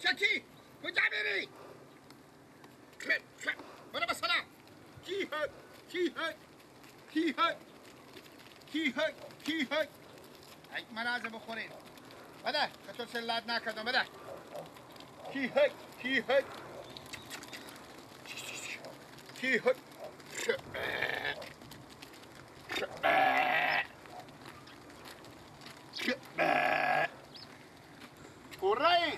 چکی کجا میری؟ برو بسنا. کی هک کی هک کی هک کی هک کی هک. ای مرازه بخورین. بده که تو سلات نکردم بده. کی هک کی هک کی هک. قرعه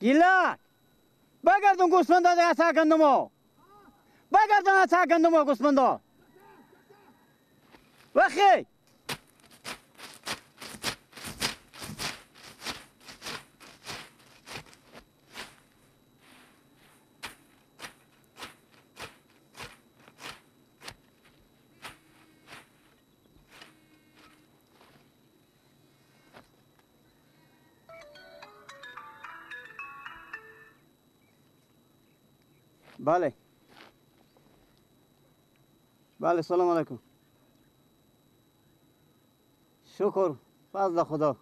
گیلک بگردون گوسفندا دیگه از گندمو بگردون از گندمو گوسفندا وخی بله بله سلام علیکم. شکر فضل خدا.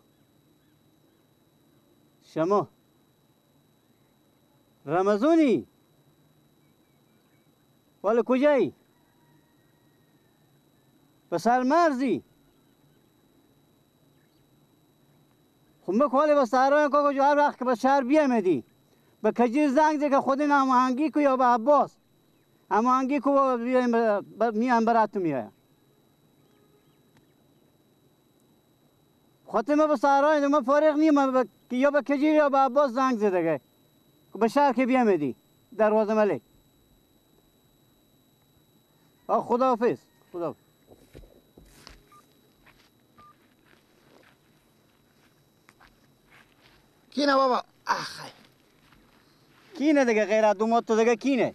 شما رمضانی والا کجایی؟ به سر مرزی؟ خب مکوالی به سهرای کاکا هر وقت که به شهر بیامدی به کجی زنگ زد که خود این هماهنگی کو یا به عباس هماهنگی کو بیایم میام برات تو میایم. خاطر ما به سهرای ما فارغ نیم یا به کجی یا به عباس زنگ زده که به شهر که بیامدی دروازه ملک. خداحافظ خداحافظ. کینه بابا؟ آخه کینه دیگه غیر از دومات تو دیگه کینه؟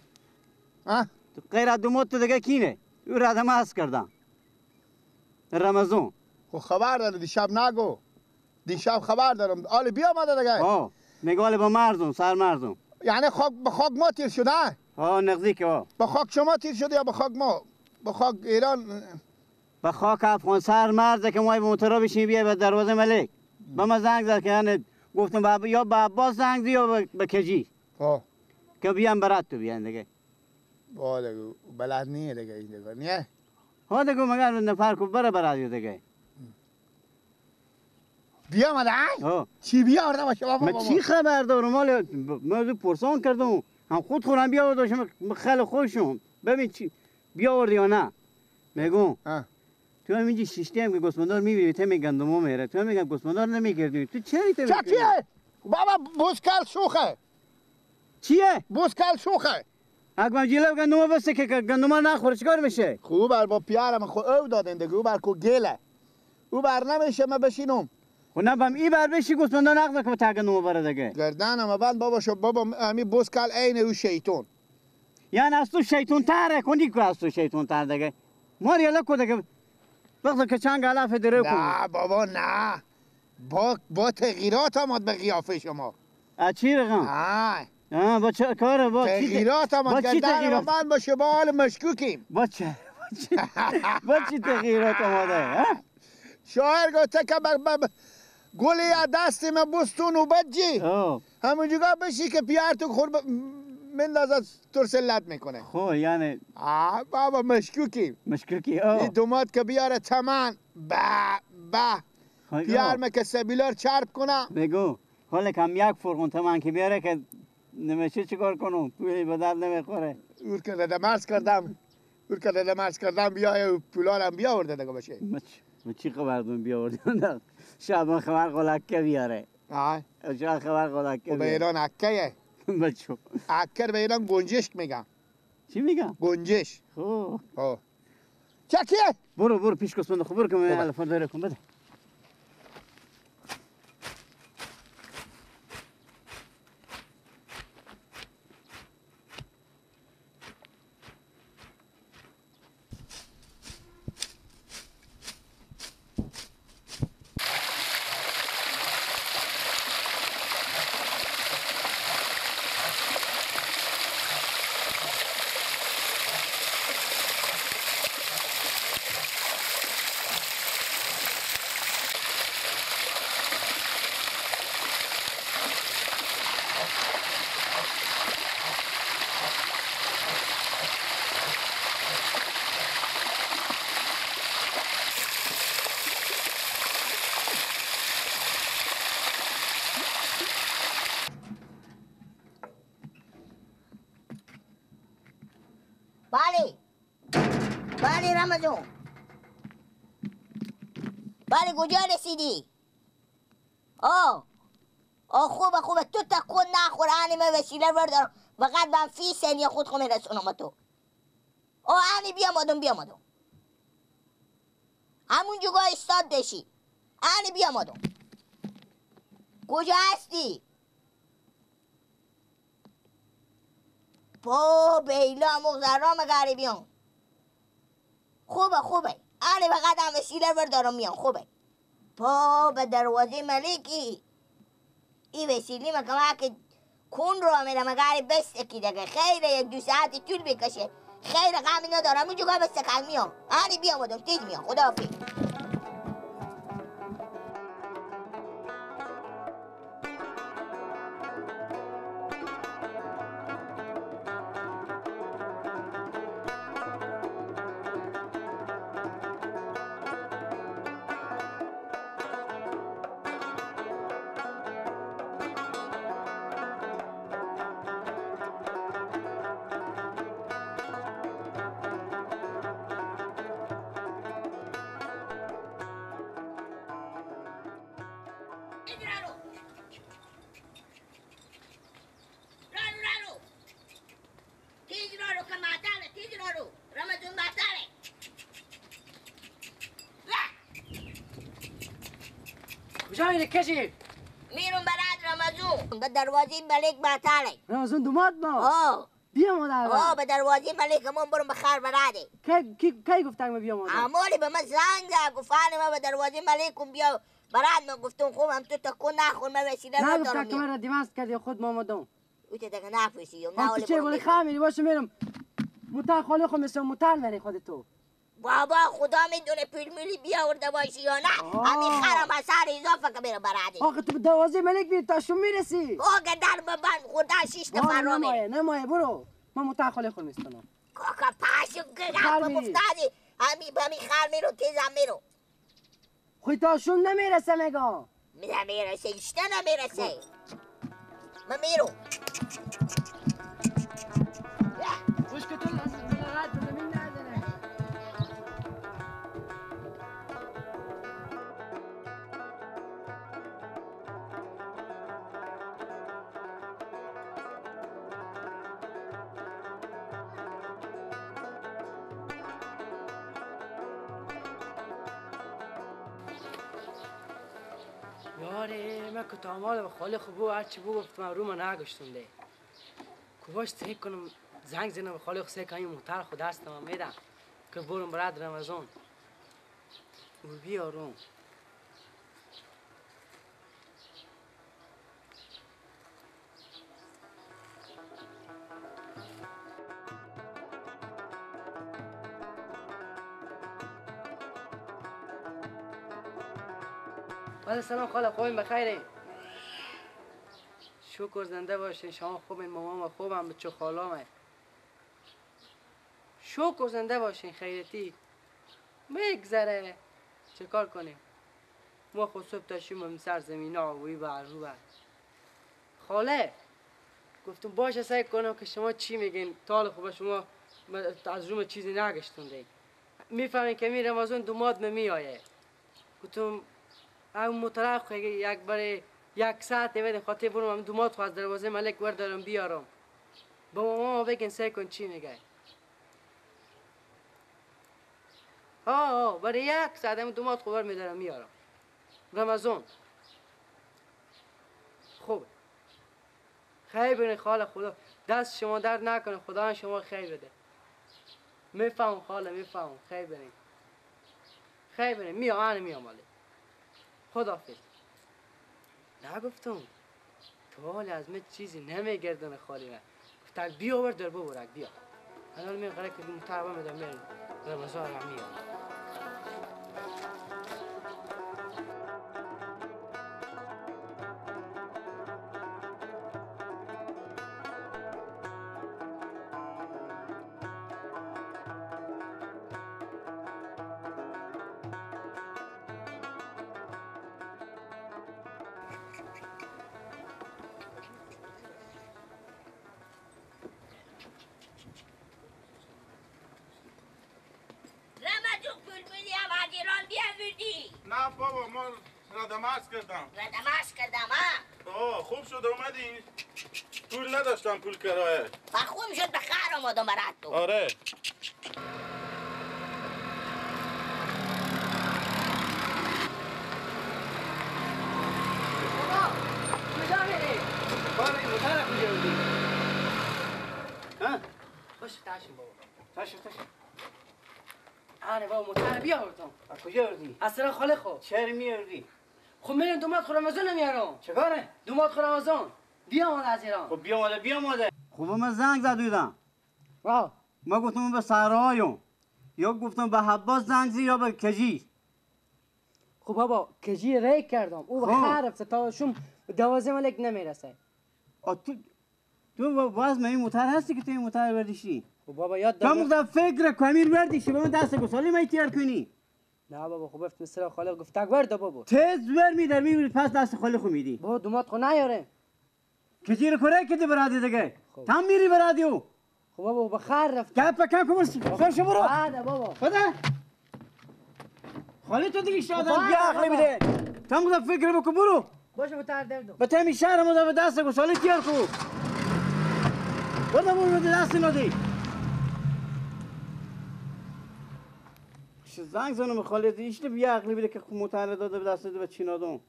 ها؟ غیر از دومات تو دیگه کینه؟ او را آدم هست کردم رمضان. خب خبر داره دیشب نگو. دیشب خبر دارم. آلی بیا آمده دیگه. آه میگه آلی با مرزم سر مرزم. یعنی خاک به خاک ما تیر شده؟ آه نزدیک ها. به خاک شما تیر شده یا به خاک ما؟ به خاک ایران؟ به خاک افغان سر مرزه که ما به موتورا بشیم بیای به دروازه ملک. به ما زنگ زد که یعنی گفتم یا به عباس زنگ زد یا به کجی. آه که بیان برات تو بیان دیگه. با دیگه بلد نیه دیگه این دیگه نیه؟ ها دیگه مگر نفر کو بره برات دیگه. بیا آمده؟ چی بیا آورده باشه بابا؟ من چی خبر دارم؟ مال من پرسان کردم هم خود خورم بیا آورده باشه خیلی خوشم. ببین چی بیا آوردی یا نه؟ میگم تو هم اینجا شیشتی هم که گوسفندار میبینی تو می گندمو میره تو هم میگم گوسفندار نمیگردی تو چه تو چیه؟ بابا بوسکل شوخه. چیه؟ بوسکل شوخه. اگه جلو گندمو بسته که گندمو نخوره چیکار میشه؟ خوب بر با پیارم خو او دادن دیگه او بر کو گله او بر نمیشه من بشینم. خب نه بم ای بر بشی گوسفندا نقد که تا گندمو بره دیگه. گردنم بعد بابا شو بابا امی بوسکل عین او شیطون. یعنی از تو شیطون تره کنی که از تو شیطون تر دیگه. مار یلا کو دیگه وقتی که چند غلاف دره کن. نه بابا نه با تغییرات آمد به قیافه شما. از چی رقم؟ آه با چه کاره با چی تغییرات آمد گردن من باشه با حال مشکوکیم. با چه با چی تغییرات آمده؟ شاعر گفته که گلی از دست من بستون و بجی همونجا بشی که پیار تو خور مندازه ترسلت میکنه. خب یعنی بابا مشکوکی مشکوکی. این دومات که بیاره تمن با با پیار من که سبیلار چرب کنم. بگو حالا کم یک فرقون تمن که بیاره که نمیشه چیکار کنم پولی به درد نمیخوره. اور که ردمرز کردم اور که ردمرز کردم بیای پولارم بیاورده دیگه باشه. من چی خبر بیاوردم؟ شب خبر قلکه بیاره. شب خبر قلکه بیاره. به ایران عکه. بچو عکر به ایران گنجشک میگم. چی میگم؟ گنجش. خب چکیه؟ برو برو پیش گوسفند خب برو که من الفون داره کن بده. بله بله رمضان، بله کجا رسیدی؟ آه آه خوبه خوبه، تو تکون نخور، انی من وسیله بردارم فقط من فی ثانیه خود خو میرسونم تو. آه انی بیامدم بیامدم، همون جگاه استاد بشی. انی بیامدم. کجا هستی؟ با بیلا مغزرام غریبیان. خوبه خوبه، انی فقط هم وسیله بردارم میام. خوبه. با به دروازه ملکی ای وسیله مکمه که کون رو میرم اگر بس کی دیگه خیر، یک دو ساعت طول بکشه، خیر غمی ندارم، اونجا بس کن میام. انی بیامدم تیز میام. خداحافظ. کجا میری کشی؟ میرم برات رمضان به دروازه ملک باتاله. رمضان دوماد ما؟ آه بیا مادر. آه به دروازه ملک من برم بخیر براده. کی گفتن ما بیا مادر؟ امالی به من زنگ زد گفت ما به دروازه ملک بیا برات. من گفتم خوب هم تو تکون نخور، من وسیله ندارم. نگفتم که من دیماس کردی خود ما آمدم. او تو دیگه نپرسی. نه ولی چه ولی خمیری باشه میرم موتر خالی خو مثل موتر میری خود تو. بابا خدا میدونه پیرمیلی بیاورده باشی یا نه، همین خرم از سر اضافه که میره براده. آخه تو به دروازه ملک میری تا شو میرسی. آقا در به بند خوردن شش نفر رو میره. نمایه برو، من موتر خالی خود میستنم. کاکا پاشو که گپ افتادی، همین به همین خر میرو تیزم میرو. خود تا شون نمیرسه میگم. نمیرسه، ایشته نمیرسه. من میرو. خوش که تو لغت زمین نزنه. یاره من که تامال به خاله خوب بود هرچی بود گفت من رو من نگشتم ده که باش سعی کنم زنگ زنم به خاله خود سعی کنم این موتر خود دست من میدم که برم برات رمضان و بیارم. بله سلام خاله، خوبین؟ بخیرین؟ شکر زنده باشین. شما خوبین؟ مامان خوبم، بچه خالامه. شکر زنده باشین. خیرتی میگذره، چه کار کنیم؟ ما خود صبح تاشیم سر زمین ها وی بر رو بر. خاله گفتم باشه سعی کنم که شما چی میگین. تال خوبه شما از روم چیزی نگشتون دیگه. میفهمین که می رمضان دوماد میآیه. گفتم اون مطرح یک برای یک ساعت بده خاطر برم هم دوماد خو از دروازه ملک وردارم بیارم. با ماما بگین سعی کن چی میگه. آه برای یک ساعت هم دوماد خو برمیدارم میارم. رمضان خوبه. خیر بینه خاله، خدا دست شما درد نکنه، خدا شما خیر بده. میفهم خاله، میفهم. خیر بینه، خیر بینه. میام، من میام خاله. خداحافظ. نگفتم تو حال از من چیزی نمیگردن خالی من. گفتم بیا بر در ببرک بیا. الان می قرار که متعبم میدم میرم رمضان هم میام. ردمرز کردم. ردمرز کردم ها؟ خوب شد اومدی. پول نداشتم، پول کرایه. خوب شد به خیر آمدم برات تو. آره. بابا کجا میری؟ بابا این موتر کجا بودی؟ ها؟ باش تاشیم بابا. تاشیم تاشیم. آره بابا موتر بیاوردم. از کجا آوردی؟ از سر خاله خو. چرا میاوردی؟ خب میرم دومات خو رمضان میارم. چیکاره؟ دومات خو رمضان. بیا آمده از ایران. خب بیا آمده بیا آمده. خب من زنگ زد بودم. واه. ما گفتم به سرایم. یا گفتم به حباس زنگ زدی یا به کجی. خب بابا کجی ری کردم. او خراب تا شم 12 ملک نمیرسه. تو باز من این موتر هستی که تو این موتر بردیشی؟ خب بابا یاد دارم. تو فکر کمیر بردیشی به من دست گسالی می تیار کنی. نه بابا خب گفت مثلا خاله گفت تک ورد بابا. تز ور می در می پس دست خاله خو میدی. بابا دومات خو نیاره. کجی رو کره کدی برادی دیگه. تام میری برادی او. خب بابا بخیر رفت. گپ کم کن سر برو. بعد بابا. بده. خاله تو دیگه شادم بیا عقلی بده. تام گفت فکر بکن برو. باشه متر دردم. به تمی شهر ما به دست گساله تیار کو. برو برو دست ندی. زنگ زنم خاله ایشته بیا عقلی بده که موتر داده به دست به چینادم.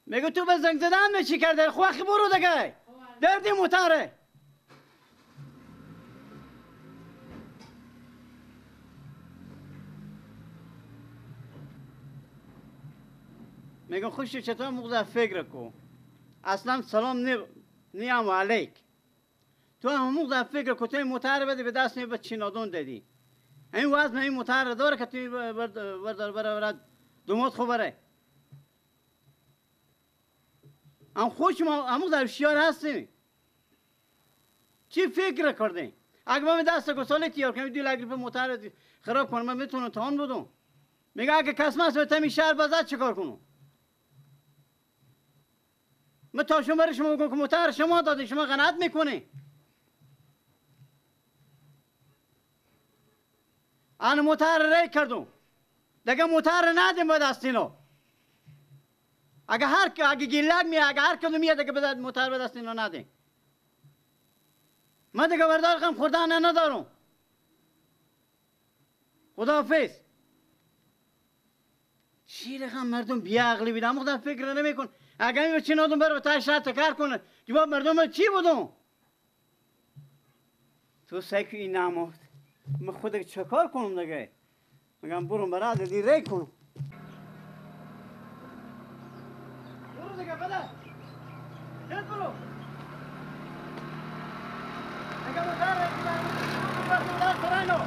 میگه تو به زنگ زدن چی کرده؟ خواهی برو دیگه. دردی موتره. میگم خوش چطور موقع فکر کو. اصلا سلام نیام علیک. تو هم موقع فکر کو تو موتر بده به دست به چینادون دادی. این وزن این موتر داره که تو بردار بر دومات خبره. هم خوش ما همون در شیار هستیم. چی فکر کردی؟ اگه من دست گساله تیار کنم 2 لک روپیه موتر خراب کنم من میتونم تان بدم. میگه اگه کس مس به تمی شهر بزد چیکار کنم؟ من تا شما برای شما بگم که موتر شما دادی شما قناعت میکنی. انا موتر ری کردم. دیگه موتر ندیم به دست اینا. اگه هر اگه گیلک میاد اگه هر کدوم میاد دیگه به موتر به دست اینا ندیم. من دیگه بردار غم خوردن ندارم. خداحافظ. چی رقم مردم بیعقلی بیدم خدا فکر نمیکن. اگه این چی نادم بره تا شهر تکر کنه جواب مردم چی بودم؟ تو سعی این نمود من خود چه کار کنم دیگه؟ میگم برم برای دی ری کنم. برو دیگه بده. جد برو. دیگه موتر ری کنم. برو برو.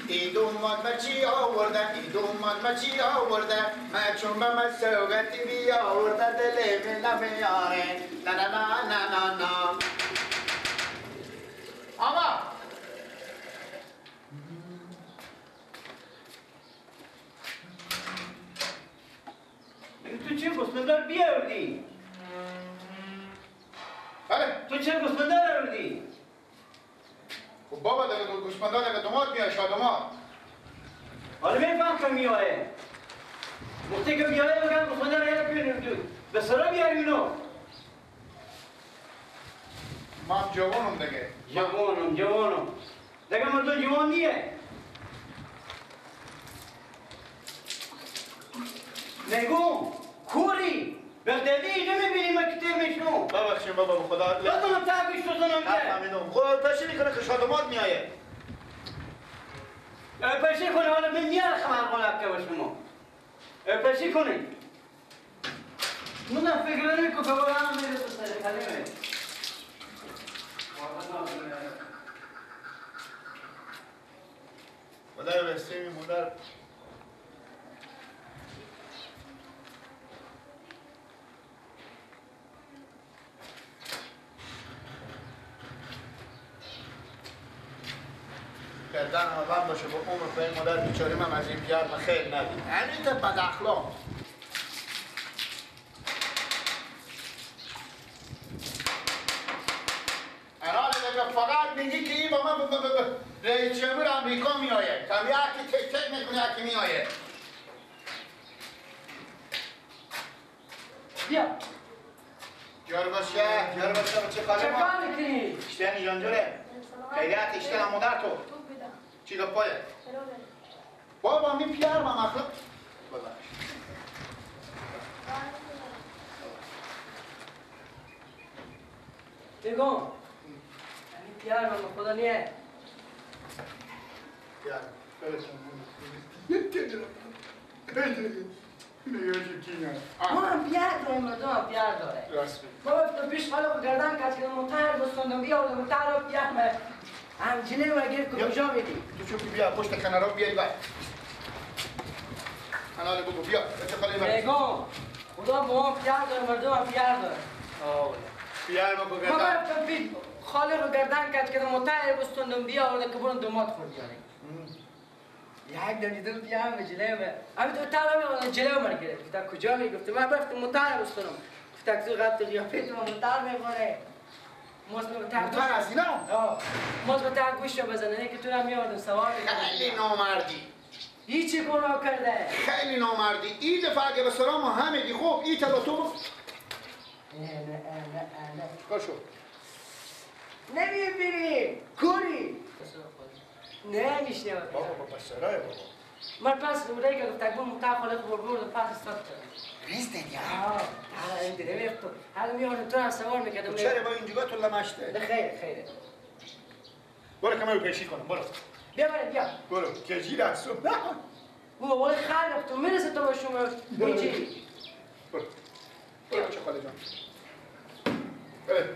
ای دومات ما چی آورده، ای دومات ما چی آورده، من چون به من سوگتی بی آورده دل من نمیاره. نه نه نه نه نه نه. آقا تو چه گوسفندار بیاوردی؟ بله تو چه گوسفندار آوردی؟ خب بابا دیگه گوسفندار دیگه دومات میاد شادومات. حالا میفهم که میایه. وقتی که میایه بگم گوسفندار یه به سرا بیاریم اینو. ما هم جوانم دیگه. جوانم جوانم. دیگه مردم جوان نیه. نگو کوری بغدادی نمیبینی من که تیر میشنو. ببخشیم بابا به خدا. بزنم تا گوش بزنم. نفهمیدم. خب پشی میکنه که شادومات میایه. پشی کنه حالا من میاره خبر قلب که با شما. پشی کنه. من فکر نمیکنم که بابا هم میره تو سر کلمه. مادر رسیمی مادر گردن هم بند باشه با عمر به این مادر بیچاره من از این پیار من خیر ندید. همین تا بد اخلاق. ما رئیس جمهور آمریکا میآید. تا یکی تک تک میکنه یکی میآید. بیا. جار باشه، جار باشه بچه خاله ما. چه کار میکنی؟ اشتن جانجوره. خیلیت اشتن مادر تو. چی گپایه؟ بابا می پیار ما مخلوق. بگم همین پیار ما خدا نیه. پیار. ما هم پیار داریم، مردم هم پیار داره. ما تو پیش خاله گردن کج کردم متر بستوندم بیاوردم متر رو پیار ما هم جلوی ما گرفت که کجا میدی؟ تو چون بیا پشت کنارا بیاری بعد. حلال بگو بیا بچه خاله بر. بگم خدا با هم پیار داره، مردم هم پیار داره. پیار ما گردن. ما گفتم پیش خاله رو گردن کج کردم متر بستوندم بیاوردم که برون دومات خورد بیاره. یک دم دیدم بیام به جلوی من. همین تو تر می‌آمدن جلوی من گرفت. گفتم کجا می؟ گفتم من رفتم متر بستونم. گفتم زو قد قیافه تو متر می‌خوره. موز متر متر از اینا؟ آه. موز متر گوش رو بزنه نه که تو رو می‌آوردم سوار می‌کردم. خیلی نامردی. هیچی گناه کرده. خیلی نامردی. این دفعه اگه به سلام همگی خوب این تا تو نه نه نه نه. چیکار شد؟ نمی‌بینی. کوری. نمیشنوم. بابا بابا سرای بابا. من پس بوده که گفت تکبون متر خاله برد پس استاد کردم. ریز دیدی ها؟ آه این دیگه نمی‌رفت. حالا می‌آوردم تو هم سوار می‌کردم. چرا با اینجا تو لمشته؟ نه خیر خیره. برو کمر پیشی کنم برو. بیا برو بیا. برو کجی رفت صبح. بابا ولی خیر رفت تو میرسه تو با شما اینجوری. برو. برو چه خاله جان. برو.